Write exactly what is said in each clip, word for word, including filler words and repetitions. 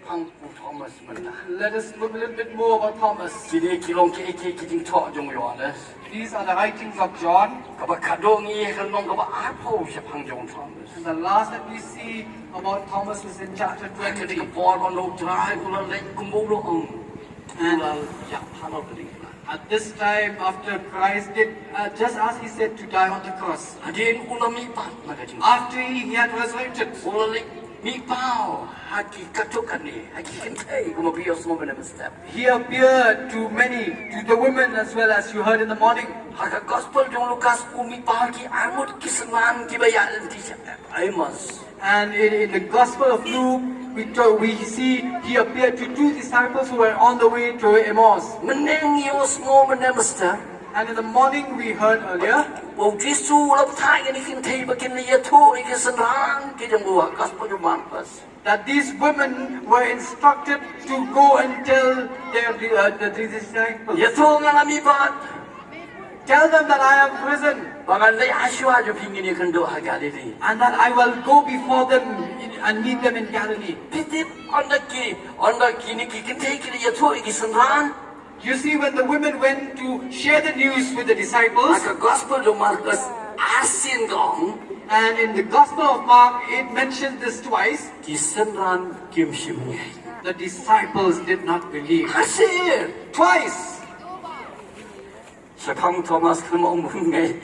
Hang u Thomas mynta. Let us look a little bit more about Thomas. Kine ki long ki, ki, ki jingthoh jong u Ïoannis. These are the writings of John. Kaba khadduh ngi ha ka lynnong kaba arphew shaphang jong u Thomas. And the last that we see about Thomas is in chapter twenty. Ha kane ka por ban u Trai u la leit kumba u la ong. U la ïap halor ka diengphna. At this time, after Christ did, uh, just as he said, to die on the cross. Hadien u la mihpat na ka jingim. After he had resurrected, u la leit mihpaw ha ki katto katne, ha ki kynthei kumba phi ïohsngew mynne mynstep. He appeared to many, to the women as well, as you heard in the morning. Ha ka gospel jong u Lukas u mihpaw ha ki arngut ki synran kiba ïaid lynti sha Emmaus. And in, in the Gospel of Luke, we, to, we see he appeared to two disciples who were on the way to Emmaus. Mynne ngi ïohsngew mynne mynstep. And in the morning we heard earlier, ba u Jisu u la batai ïa kine ki kynthei ba kin ïathuh ïa ki synran ki jong u, ha ka gospel jong u Markos. That these women were instructed to go and tell their, uh, the disciples. Ïathuh nga la mihpat. Tell them that I have risen. Ba ngan leit hashwa jong phi, ngin ïakynduh ha Galilee. And that I will go before them in, and meet them in Galilee. Phi tip, ynda ki, ynda kine ki kynthei ki la ïathuh ïa ki synran. You see, when the women went to share the news with the disciples, ha ka gospel jong u Markos arsien ka ong. And in the Gospel of Mark, it mentions this twice. Ki synran kim shym ngeit. The disciples did not believe. Arsien. Twice. Shaphang Thomas khlem ong ba um ngeit.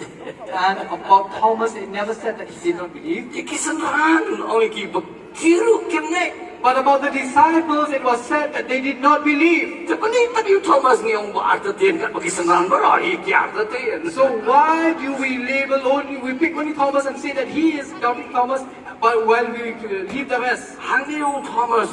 And about Thomas, it never said that he did not believe. Ïa ki synran ong ki ba ki ruh kim ngeit. But about the disciples, it was said that they did not believe. Te pynban pat ïa u Thomas ngi ong ba artatien katba ki synran baroh hi ki artatien. So why do we label only, we pick only Thomas and say that he is doubting Thomas, but while we, uh, leave the rest? Hangne u Thomas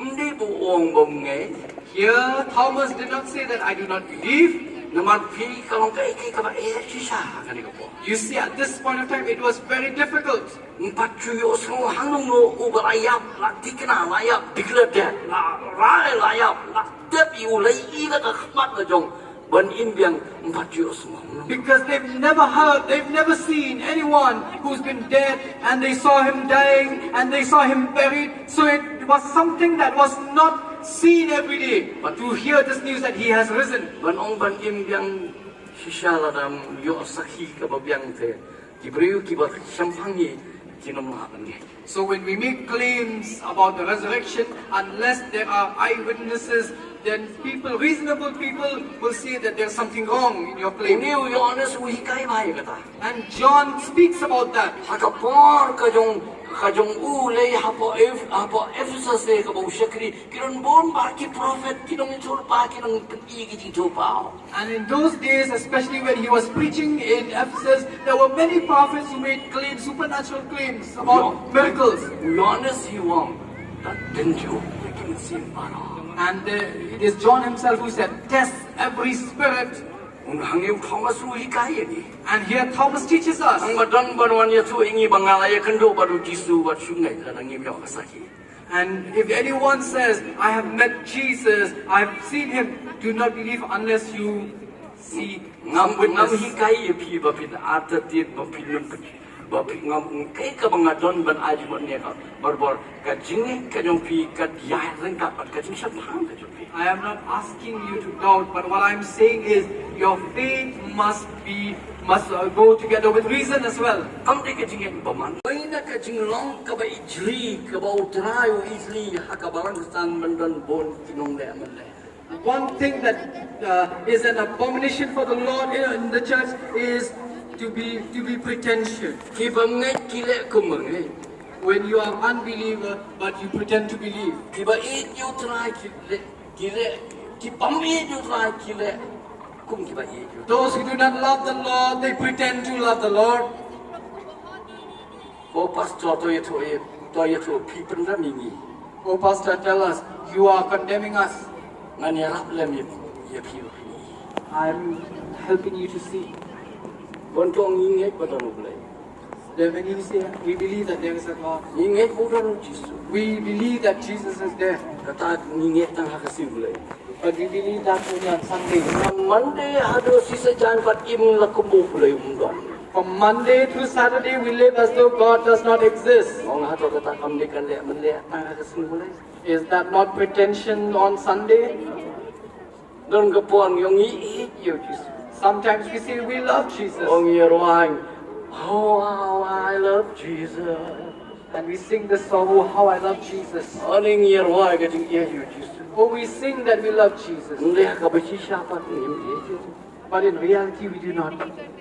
ym dei ba u ong ba um ngeit. Here, Thomas did not say that, "I do not believe." Namar phi, ka long kaei kaei kaba eh shisha ha kane ka por. You see, at this point of time, it was very difficult. Ym pat ju ïohsngew hangno uba la ïap, la thikna, la ïap, declare dead, la rai, la ïap, la tep ïa u, la ïohi da ka khmat la jong, ban im biang, ym pat ju ïohsngew. Because they've never heard, they've never seen anyone who's been dead and they saw him dying and they saw him buried. So it was something that was not seen every day. But to hear this news that he has risen. Ban ong ban im biang shisha lada ym ïoh sakhi kaba biang te, ki briew kiba shemphang hi kin ym lah ban ngeit. So when we make claims about the resurrection, unless there are eyewitnesses, then people, reasonable people, will say that there's something wrong in your claim. Une u Ïoannis u hikai bha ïa kata. And John speaks about that. Ha ka por ka jong, ka jong u lei hapoh Eph-, hapoh Ephesus, eh, kaba u shakri, ki don bun bah ki prophet, ki nongïathuhlypa, ki nongpyni ki jingïathuhpaw. And in those days, especially when he was preaching in Ephesus, there were many prophets who made claims, supernatural claims about miracles. Ïoannis hi u ong, "Test ïa ki mynsiem baroh." And, uh, it is John himself who said, "Test every spirit." Un hangne u Thomas u hikai ïa ngi. And here Thomas teaches us. Nang ba don ban wan ïathuh ïa ngi ba nga la ïakynduh bad u Jisu wat shu ngeit lada ngim ïoh ka sakhi. And if anyone says, "I have met Jesus, I have seen him," do not believe unless you see some witness. Ngam, ngam hikai ïa phi ba phin artatien, ba phin, ba phin, ngam, kaei kaba nga don ban ai jingmut ïa ka. Barabor ka jingngeit ka jong phi ka ïaid ryngkat bad ka jingshemphang ka jong phi. I am not asking you to doubt, but what I am saying is your faith must be, must, uh, go together with reason as well. Kam dei ka jingngeit bymman. Oi na ka jinglong kaba ijli kaba U Trai u ijli ha ka balang kyrteng ban don bun ki nongleh mynleh. One thing that, uh, is an abomination for the Lord in, in the church is to be, to be pretentious. Ki bym ngeit ki leh kum bym ngeit. When you are unbeliever, but you pretend to believe. Kiba ïeit ïa U Trai ki leh, ki leh, ki bym ïeit ïa U Trai ki leh kum kiba ïeit ïa U Trai. Those who do not love the Lord, they pretend to love the Lord. Ko pastor, to ïathuh, to ïathuh, phi pynrem ïa ngi. Oh, pastor, tell us, you are condemning us. Ngan ïarap lem ïa, ïa phi. I'm helping you to see. Bun ki ong ngi ngeit ba don U Blei. There are many who say, "We believe that there is a God." Ngi ngeit ba u don U Jisu. We believe that Jesus is there. Kata ngi ngeit tang ha ka sngi U Blei. But we believe that only on Sunday. Na Monday haduh shisyndon pat im la kumba U Blei um don. From Monday through Saturday, we live as though God does not exist. Ong hato kata kam dei ka leh mynleh tang ha ka sngi Blei? Is that not pretension on Sunday? Don ka por ngi ong ngi ïeit ïa u Jisu. Sometimes we say we love Jesus. Ong ngi rwai, "Oh, how I love Jesus." And we sing the song, "Oh, how I love Jesus." Ong ngi rwai ka jingïeit ïa u Jisu. Oh, we sing that we love Jesus. Hynrei ha kaba shisha pat ngim ïeit ïa u. But in reality, we do not.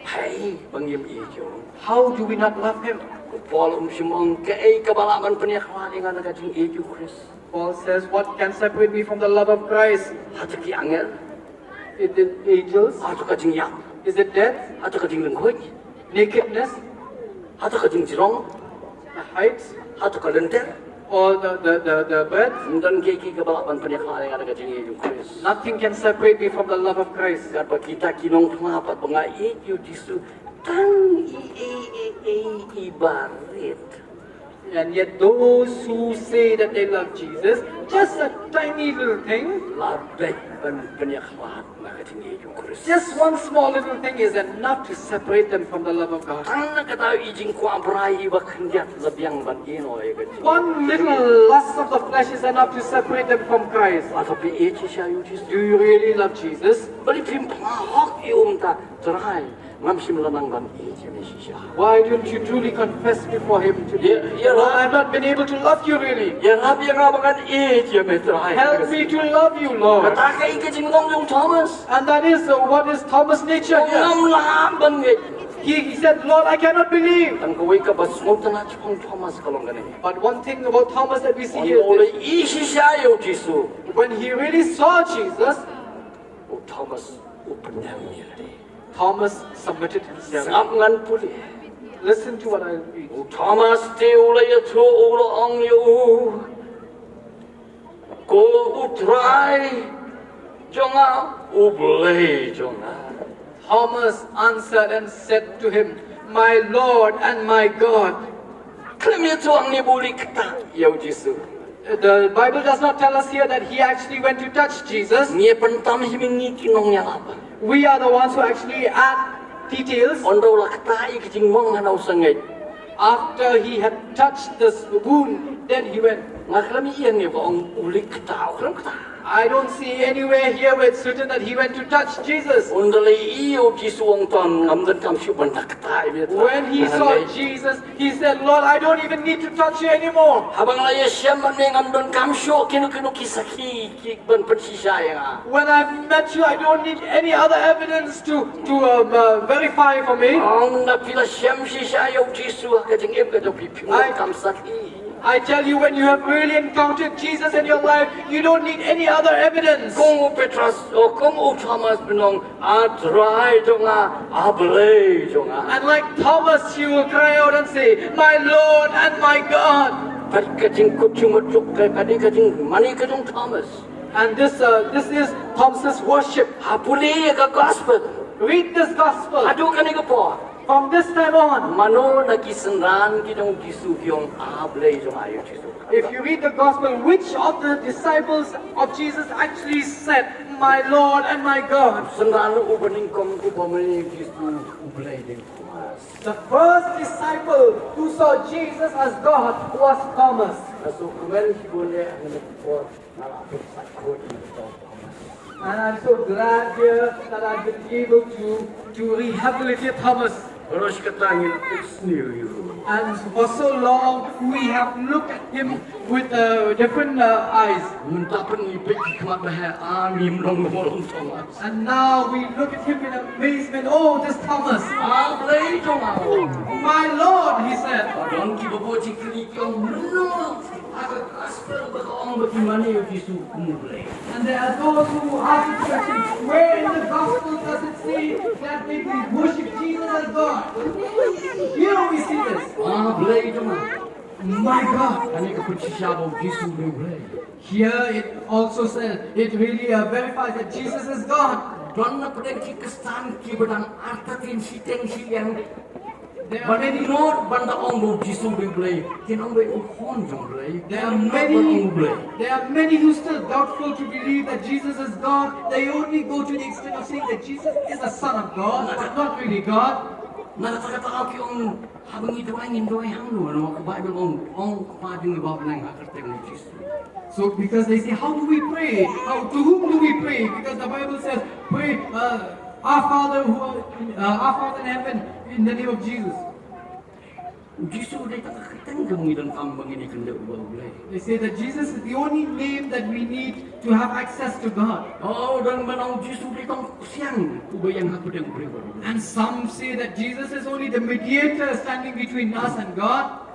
Hei, ba ngim ïeit ïa u. How do we not love him? U Paul um shym ong kaei kaba lah ban pynïakhlad ïa nga na ka jingïeit ïa u Khrist. Paul says, "What can separate me from the love of Christ?" Hato ki angel? Is it angels? Hato ka jingïap? Is it death? Hato ka jinglyngkhuid? Nakedness? Hato ka jingjrong? The height? Hato ka lynter? Or the, the, the, the breath? Ym don kiei kiei kiba lah ban pynïakhlad ïa nga na ka jingïeit ïa u Khrist. Nothing can separate me from the love of Christ. Katba kita ki nongphla pat ba nga ïeit ïa u Jisu tang i, i, i, i, i barit. And yet those who say that they love Jesus, just a tiny little thing, la beit ban pynïakhlad na ka jingïeit ïa u Khrist. Just one small little thing is enough to separate them from the love of God. Tang na kata i jingkwah brai iba khyndiat la biang ban ïehnoh ïa ka jingïeit. One little lust of the flesh is enough to separate them from Christ. Hato phi ïeit shisha ïa u Jisu? Do you really love Jesus? Balei phim phla hok ïa u mynta, Trai, ngam shym la nang ban ïeit ïa me shisha. Why don't you truly confess before him today? Ïa, ïa, Lord, I've not been able to love you really. Ïarap ïa nga ba ngan ïeit ïa me, Trai. Help me to love you, Lord. Kata ka i ka jinglong jong u Thomas. And that is, uh, what is Thomas' nature here. Ngam lah ban ngeit. He, he said, "Lord, I cannot believe." Tang kawei kaba sngewtynnat jong u Thomas ka long kane. But one thing about Thomas that we see here is this. Ynda u la ïeit shisha ïa u Jisu, when he really saw Jesus, u Thomas u pyndem ïa lade. Thomas submitted himself. Sngap ngan pule. Listen to what I read. U Thomas te u la ïathuh, u la ong ïa u, ko u Trai jong nga, u Blei jong nga. Thomas answered and said to him, "My Lord and my God." Khlem ïathuh hangne ba u la ïeit ïa u Jisu. The Bible does not tell us here that he actually went to touch Jesus. Ngi pyntam hi mynne ngi ki nongïalap. We are the ones who actually add details. Ynda u la kta ïa ka jingmong ha u sangeh. After he had touched this wound, then he went. Nga khlem ïohi hangne ba ong u la ïeit, u khlem kta. I don't see anywhere here where it's written that he went to touch Jesus. Ynda u la ïohi ïa u Jisu u ong, to ngam donkam shuh ban da kta ïa me, Trai. When he saw Jesus, he said, "Lord, I don't even need to touch you anymore." Haba nga la ïashem bad me ngam donkam shuh kino kino ki sakhi ki ban pynshisha ïa nga. When I've met you, I don't need any other evidence to, to, um, uh, verify for me. Ong, ynda phi la shem shisha ïa u Jisu ha ka jingim ka jong phi, phim donkam sakhi. I tell you, when you have really encountered Jesus in your life, you don't need any other evidence. Kum u Petros, o kum u Thomas, phin ong, "A Trai jong nga, a Blei jong nga." And like Thomas, you will cry out and say, "My Lord and my God." Bad ka jingkut jingmut jong ka, ka dei ka jingmane ka jong u Thomas. And this, uh, this is Thomas's worship. Ha pule ïa ka gospel. Read this gospel. Haduh kane ka por. From this time on, mano na ki synran ki jong u Jisu ki ong, "A Blei jong nga ïa u Jisu?" If you read the gospel, which of the disciples of Jesus actually said, "My Lord and my God"? Synran uba nyngkong uba mane ïa u Jisu u Blei dei u Thomas. The first disciple who saw Jesus as God was Thomas. Ka sngewkmen shibun eh ha kane ka por. And I'm so glad here that I've been able to, to rehabilitate Thomas. Baroh shi katta ngin ïa sniew ïa u. And for so long, we have looked at him with, uh, different, uh, eyes. Mynta pat ngi peit ki khmat ba heh, ah, ngim long ba long Thomas. And now we look at him in amazement. "Oh, this Thomas." "A Blei jong nga." "My Lord," he said. Don kiba bud jingkylli ki ong, "Mano ha ka gospel ba ka ong ba ki mane ïa u Jisu kum u Blei?" And there are those who ask this question, "Where in the gospel does it say that they worship Jesus as God?" Here we see this. "A Blei jong nga." "My God." Kane ka pynshisha ba u Jisu u dei u Blei. Here it also says, it really, uh, verifies that Jesus is God. Don na pdeng ki Khristan kiba dang artatien shiteng shiliang. There are many, ban nud ban da ong ba u Jisu u dei u Blei, kin ong ba u Khun jong u Blei. There are many, there are many who still doubtful to believe that Jesus is God. They only go to the extent of saying that Jesus is the Son of God, but not really God. Na kata ka daw ki ong, haba ngi duwai ngin duwai hangno, namar ka Baibl ong, ong Kpa jong ngi uba ha bneng ha ka kyrteng u Jisu. So because they say, "How do we pray? How, to whom do we pray?" Because the Bible says, "Pray, uh, our Father who art in, uh, our Father in heaven, in the name of Jesus." U Jisu u dei tang ka kyrteng kaba ngi donkam ba ngin ïakynduh bad U Blei. They say that Jesus is the only name that we need to have access to God. Oh, don ban ong u Jisu u dei tang u siang uba ïeng ha pdeng u briew baroh. And some say that Jesus is only the mediator standing between us and God.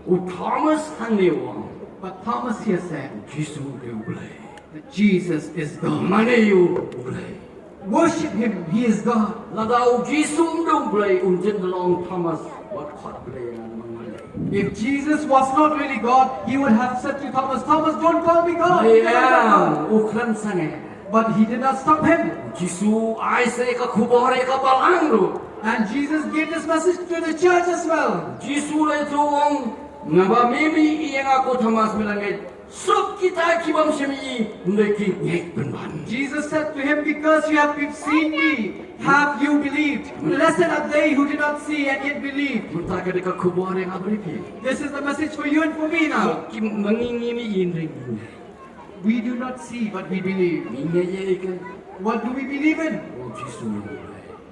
U Thomas hangne u ong, but Thomas here said, "U Jisu u dei U Blei." That Jesus is God. Mane ïa u U Blei. Worship him, he is God. Lada u Jisu um dei U Blei, un jin da long Thomas, wat khot Blei ïa nga namar nga Blei. If Jesus was not really God, he would have said to Thomas, "Thomas, don't call me God." Hynrei u khlem sangeh. But he did not stop him. U Jisu u ai sa ïa ka khubor ïa ka balang ruh. And Jesus gave this message to the church as well. U Jisu u la ïathuh u ong, naba me, me ïeit ïa nga ko Thomas, me la ngeit. Suk kita ki bym shym ïohi, hynrei ki ngeit pynban. Jesus said to him, "Because you have seen me, have you believed? Blessed are they who do not see and yet believe." Mynta ka dei ka khubor ïa nga bad ïa phi. This is the message for you and for me now. Ki, ma ngi, ngi ïohi hynrei ngi ngeit. We do not see, but we believe. Ngi ngeit ïa kane. What do we believe in? Oh, Jisu.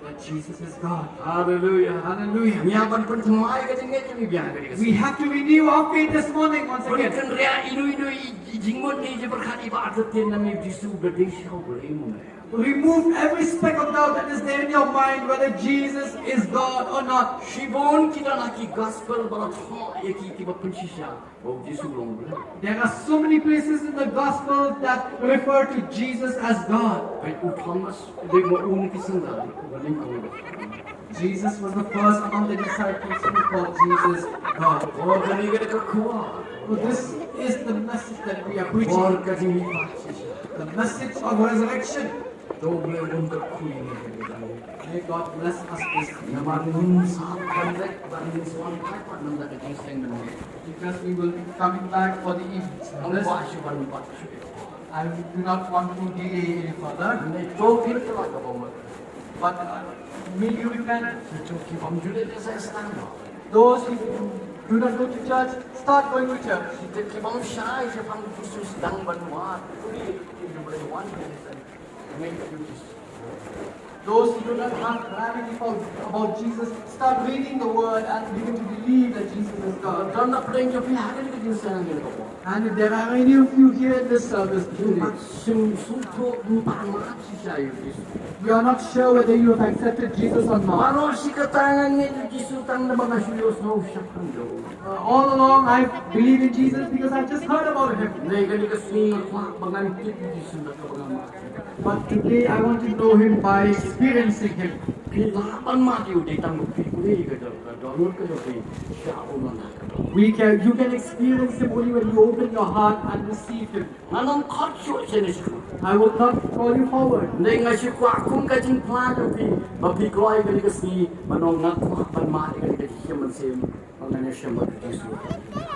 That Jesus is God. Hallelujah. Hallelujah. Ngi hap ban pynthymmai ka jingngeit jong ngi biang ka dei ka sngi. We have to renew our faith this morning once again. Ban kynriah ino ino i, i jingmut ne i jingpyrkhat iba artatien na ngi, Jisu u dei shisha U Blei mo ne. Remove every speck of doubt that is there in your mind whether Jesus is God or not. Shibun kita na ki gospel ba la thoh ïa ki kiba pynshisha ba u Jisu u long Blei. There are so many places in the Gospels that refer to Jesus as God. Peit u Thomas, u dei ma u na ki sandal, u ba nyngkong. Jesus was the first among the disciples who called Jesus God. Oh, kane ka dei ka khubor. So this is the message that we are preaching. Khubor ka jingmihpat shisha. The message of resurrection. To U Blei un kyrkhu ïa ngi. May God bless us this. Namar ngin sa ban leit, ban ngin sa wan pat, pat namar ka jingseng mynne. Because we will be coming back for the evening service. Ngam kwah shuh ban pat shuh. I do not want to delay any further. Ngi to kin ka la ka bym. But, uh, may you repent. Ki bym ju leit ïaseng sdang noh. Those who do not go to church, start going to church. Kita ki bym shai shaphang Jisu, sdang ban wad. Pule ïa U Blei, wan ïaseng. Those who do not have clarity about, about Jesus, start reading the word and begin to believe that Jesus is God. Don na pdeng jong phi ha kane ka jingseng, ha kane ka por. And if there are any of you here in this service today, sum sum to bym pat mad shisha ïa u Jisu. You are not sure whether you have accepted Jesus or not. Baroh shi katta nga ngeit ïa u Jisu tang naba nga shu ïohsngew shaphang jong u. Uh, all along I believe in Jesus because I just heard about him. Hynrei kane ka sngi nga kwah ba ngan tip ïa u Jisu da kaba nga mad. But today I want to know him by experiencing him. Phi lah ban mad ïa u dei tang ba phi khuslai ka jong, ka dohnud ka jong phi sha u man la ka dohnud. We can, you can experience him only when you open your heart and receive him. Ngan ym khot shuh sha ngi shuh. I will not call you forward. Hynrei nga shu kwah kum ka jingphla jong phi ba phi kloi kane ka sngi ban ong nga kwah ban mad ïa kane ka jingshim mynsiem.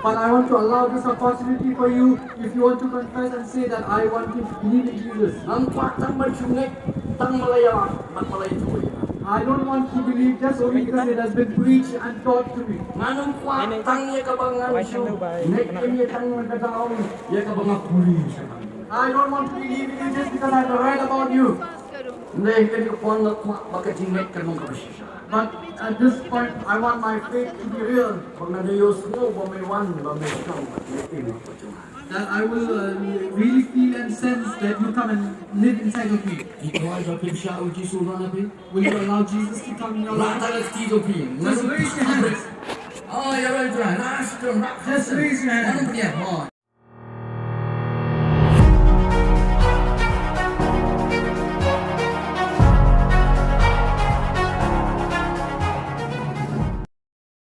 But I want to allow this opportunity for you if you want to confess and say that I want to believe in Jesus. Ngam kwah tang ban shu ngeit tang ba la ïalam bad ba la ïathuh ïa nga. I don't want to believe just only because it has been preached and taught to me. Ngam kwah tang ïa kaba ngan shu ngeit ïa me tang na ka daw ïa kaba nga pule sha. I don't want to believe in you just because I've read about you. Hynrei kane ka por nga kwah ba ka jingngeit kan long kaba shisha. But at this point, I want my faith to be real. Ba ngan ïohsngew ba me wan, ba me shong, ba me im ha ka jong nga. That I will, uh, really feel and sense that you come and live inside of me. Phi kwah ba phin shah ïa u Jisu ha phi? Will you allow Jesus to come in your life? Lada lehse phi. Just raise your hands. Oh, ïa rai trai. Just raise your hands.